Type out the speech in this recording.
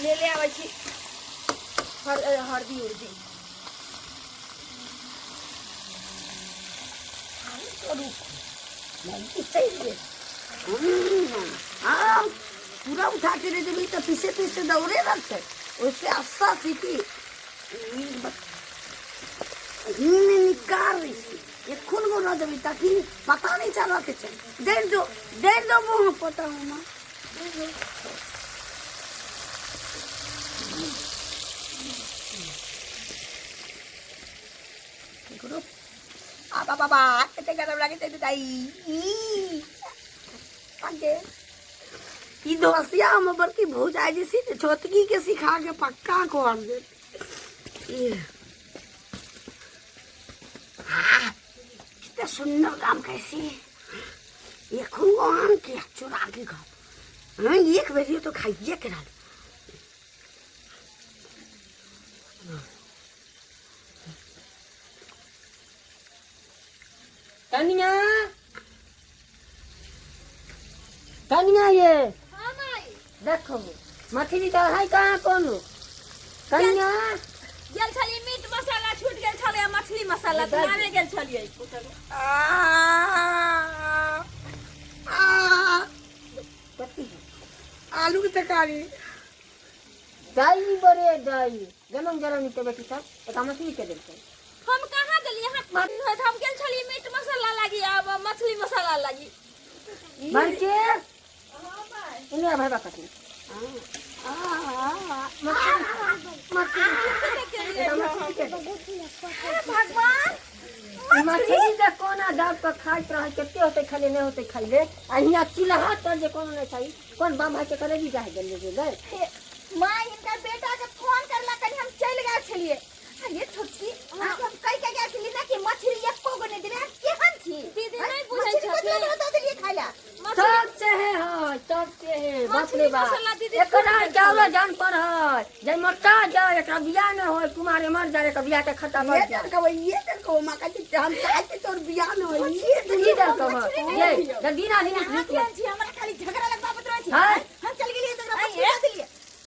ले ले आबै छी हरदी उर्दी। चलि गेल। हाँ, पूरा उठा के ले जेबही तऽ पीछे पीछे दौड़े लगतै। ओहिसे अस्सा सीटी घी में निकाल दै छी, एखन गो रह देबै ताकि पता नहीं चलऽ के छै। डेढ़ दो, डेढ़ दो मुँह पता होना। ककरो आ बाबा बा कते गरम लागै छै दाइ ई आगे ई दोसिया हम बड़की भौजाई जे छी ने छोटकी के सिखा के पक्का कर दे। कितना सुंदर काम कैसे एखन आम के चुरा के खाओ। हाँ, एक बेरी तो खाइए के रहा। कनिया, कनिया ये। हाँ माई। देखो मछली तो है कहाँ कोनो कनिया? गेल छलियै मीट मसाला छूट गेल छलै, मछली मसाला तऽ लाबे गेल छलियै। कथी? आलू के तरकारी। दाई बड़े दाई गरम गरम के बेटी सब एक मछली के देलकै। हम कहाँ देलियै? अहाँ हम गेल छलियै मीट मसाला लागी, आब मछली मसाला लागी। बड़के इने भाई बात कथी भगवान मछली के कोना दाब के खाइत रहे, कते होते खाले नहीं होते खाइले, आ हियां चिल्हा तर जे कोनो नहीं खाई। कोन बाम भाई के करे भी जाय गेल जे गए। माँ हिनकर बेटा के फोन करला कनी, हम चलि गेल छलियै। आ ये छोटकी, अहाँ के हम कहि के गेल छलियै ना कि मछली एको गो नहि देबै। अहाँ केहन छी दीदी? नहि बुझै छथिन। मछली कथी दऽ देलियै खाइ लए? सब से है, हाँ सब से है। बाप रे मछली बाप मसाला दीदी एकरा छूट गेल चावल छलै। जान पर है जे मोटा जाए, एकरा बियाह न होय, कुमारे मर जाए, एकरा बियाह के खर्चा ये बढ़ जाए। देखो, ये देखो, माँ कहती हम चाहते तोर बियाह न होय। ये ई दल कह ये दीना दीना। अहाँ केहन छी? हमरा खाली झगड़ा लगबाबैत रहै छी। हाँ।